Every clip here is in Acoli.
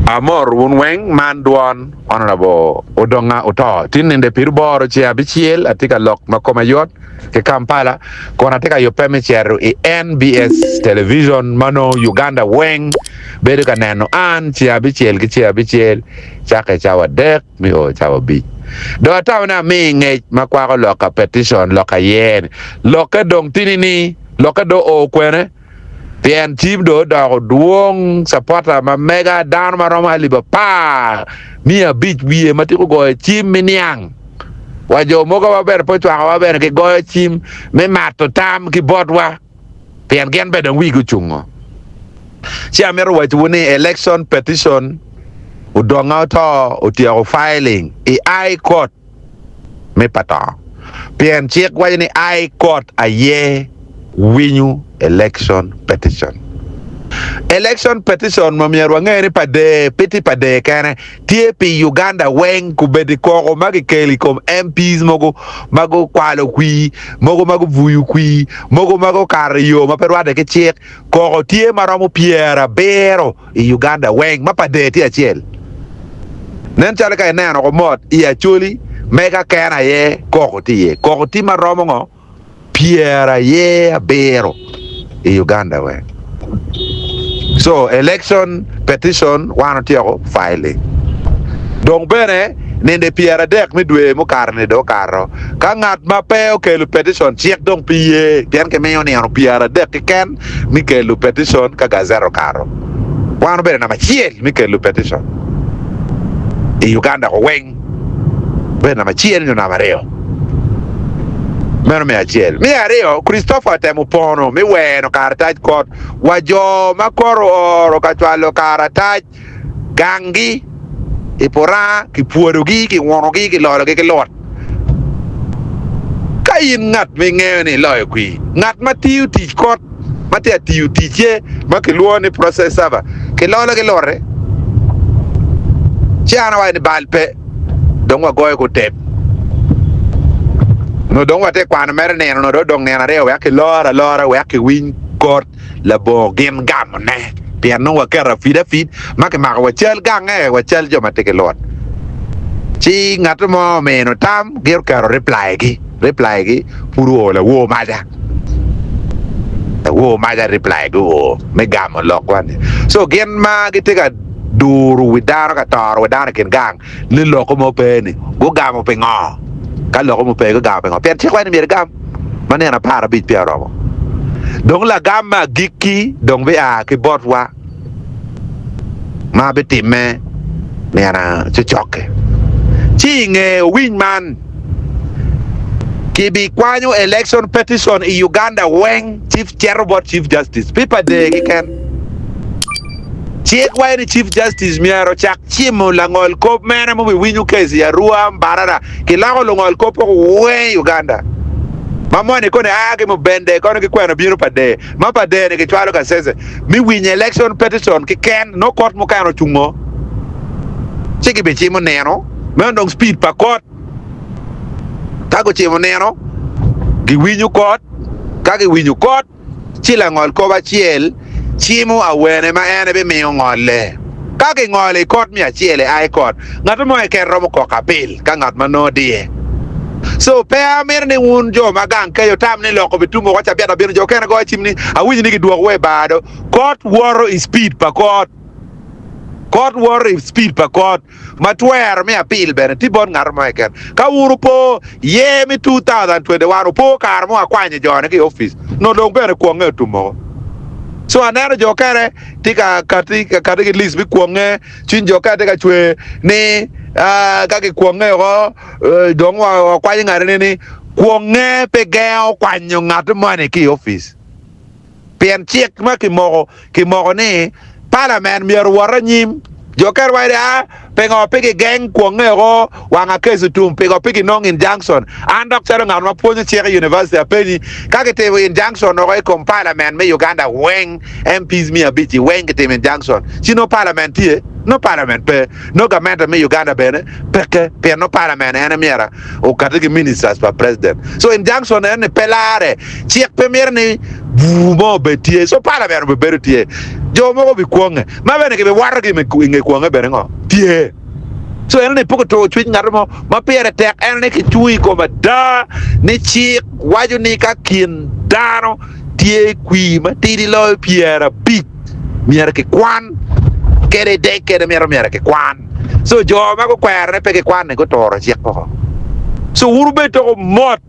Amor wun weng man dwon Honourable Odonga Oto tin ninde piru boro ceng abicel atye ka lok ma koma yot ki Kampala kun atye ka yubbe me cito i NBS television ma nongo Uganda weng bedo ka neno an ceng abicel ki ceng abicel cake cawa adek me o cawa abic. Dong atamo ni ami ngec ma kwako lok ka petition lok aye ni lokke dong tini ni lokke dong oo kwene? Pien cim dong odoko dwong, capota ma mega, dano ma romo alip 15,000 wiye ma tiko goyo cim me niang. Wa jo mogo ma bene pe ocwakowa bene gigoyo cim me mato tam ki botwa pien gin bene dong wigi ocungo. Ci amito wacowu ni election petition odonga oto otyeko filing i High Court. me pa to pien cik waco ni High Court aye winyo election petition. Election petition ma myero wange ni pa der pe tye pa der kene tye pi Uganda weng kubedi koko ma kikelo i kom MPs mogo ma gukwalo kwir mogo ma gubuyo kwir mogo ma gukato i yo ma pe rwatte ki cik koko tye maromo 70 I Uganda weng ma pa der tye acel. Nen calo ka ineno ko mot i Acholi mega kene aye koko tye iye. Koko tye ma romo ngo pyeraye abiro i Uganda weng. So election petition wan otyeko filing. Dong bene ninde 30 me dwe mukato ni dong okato. Ka ngat ma pe okelo petition cik dong pe ye pien kimiyo nino 30 keken me kelo petition ka gazet okato. Wan obedo namba acel me kelo petition i Uganda ko weng. Obedo namba acel nyo namba aryo. Meno me acel. Me aryo, Christopher otemo pono me weno karatac kot wa jo ma kot ooro ka cwalo karatac ganggi i puranga, kipwodogi, kiunogi, kilologi ki lut. Ka in ngat ma ingeyo ni iloyo kwir, ngat ma tiyo tic kot ma tye ka tiyo ticce ma kilwongo ni process server, kilolo ki luti, ci an awaco ni bal pe, dong wagoyo ki otep. Nongo dong watye ka kwano mere nino, nongo dong odong nino aryo wek kilor alora wek kiwiny kot. labongo gin gamone, pien nongo waketo afidafid ma kimako wa cal gange wa cal jo ma tye ki lut. Ci ngat mo omino tam, gin oketo reply-gi, reply-gi pud oo lawor maca, lawor maca reply-gi oo me gamo lokwa ni. So gin ma gitye ka duru wi dano, ka toro wi dano i kin gang ni loko mo pe ni, gugamo pingo? Ka loko mo pe, gugamo pingo? Pien cik waco ni myero igam ma nino 15 peya oromo. Dong lagam me agikki dong bia ki botwa ma bitimme nino cocok-ki. Ci i nge owiny man, kibikwanyo election petition i Uganda weng ci cito bot Chief Justice pi pa der keken. Cik waco ni Chief Justice myero ocak cimo langol kop mene ma obiwinyo case i Arua, Mbarara. Kiloko lungol kop woko weng i Uganda. Ma moni koni a ki Mubende kono ki kwena bino pa der. Ma pa der ni kicwalo Kasese mi winyo election petition kiken nongo kot mukene ocungo ci gibicimo nino meno dong speed pa kot. Ka gucimo nino giwinyo kot ka giwinyo kot ci langolkop acel cimo awene ma en ebimiyo ngolle. Ka kingolo i kot me acel i High Court, ngat mo keken romo koko apil ka ngat ma nongo diye. So, pe amito ni wun jo ma gang keco wutam ni loko bitum woko cabit abino jo okene goyo cim ni awinyo ni gidwoko wa i bar do. Kot woto i speed pa kot. Kot woto i speed pa kot. Ma twero me apil bene tye bot ngat mo keken. Ka wun wupo year me 2021 wupo kare mo akwanyo jone ki i opic nongo dong bene kwonge otum woko. So aneno jo okene tye ka kati ka kati ki list me kwonge cwiny jo okene tye ka cwer ni ka kikwonge woko dong wakwanyo ngat eni ni kwonge pe gengo kwanyo ngat moni ki i opic. Pien cik ma kimoko, kimoko ni palament myero owot anyim. Jo kene waco ni, 'A, pingo pe gigeng kwonge woko wang Akec otum? Pingo pe ginong injunction? An dok calo ngat ma pwonyo cik i univaciti apenyi, ka kitimo injunction woko i kom palament me Uganda weng, MPs miya abic-ci weng kitimo injunction, ci nongo palament tye? Nongo parliament pe. Nongo gamente me Uganda bene peke pien nongo parliament en aye myero okati ki ministers pa president. So injunction en ni pe lare. Cik pe mito ni bur mo obed tye. So parliament obibedo tye. Jo mogo obikwonge ma bene kibiwotogi i nge kwonge bene ngo? Tye. So en ni pe kitur cwiny ngat mo ma pire tek en ni kicung i kom ada ni cik waco ni ka kin dano tye kwir matidi loyo 50 myero kikwan kede dek kede mito myero kikwan. So jo ma gukwero ni pe kikwan ni guturo cik woko. So wun wubed toko mot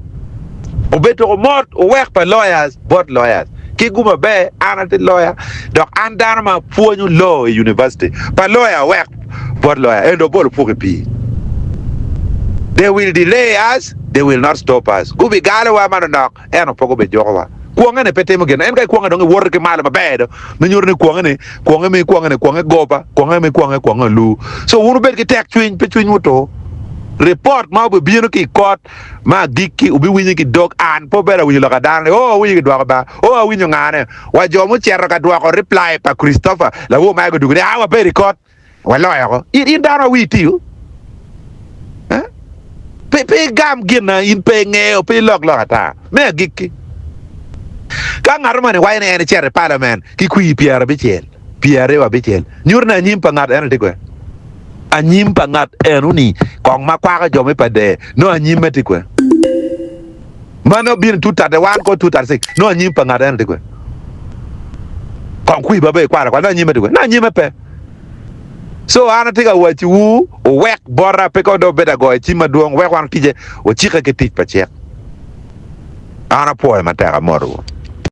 Obed dok omot wuwek pa lawyers bot lawyers ki gum maber an atye lawyer dok an dano ma pwonyo law i university pa lawyer wek bot lawyer en dong bolo puk i pii they will delay us they will not stop us gubi galo wa manonok ento pe gubi juko wa kwonge ni pe timo gin en ka ikwonge dong iwoto ki malo maber do me nyuto ni kwonge ni kwonge me ikwonge ni kwonge goba kwonge me ikwonge kwonge olu so wun wubed ki tek cwiny pe cwinywu otur report ma obibino ki i kot Me agikki, wubiwinyo ki dog an. Pe wubedo awinyo lok a dano ni, 'Oo, awinyo gidwoko ba. Oo, awinyo ngane. Wa jo mucito ka dwoko reply pa Christopher lawor ma gudugo ni, 'Aa, wabedo i kot. Waloyo oko. In, in dano ma wii tiyo. Eh? Pe, pe igam gin ma in pe ingeyo, pe ilok lok ata. Me agikki, ka ngat moni waco ni en ecito i parliament ki kwir 50, 25, nyuto ni anyim pa ngat eno tye kwe. Anyim pa ngat eno-ni kong ma kwako jo me pader, nongo anyimme tye kwe. Ma nongo bino i 231 kor 236, nongo anyim pa ngat eno tye kwe. Kong kwir ma bene ikwano akwala, nongo anyimme tye kwe. Nongo anyimme pe. So an atye ka wacciwu, wuwek bota, pe kong dong wubed agoyo cim madwong, wuwek wan oticce, wucikke ki tic pa cik. An apwoyo matek, amotowu.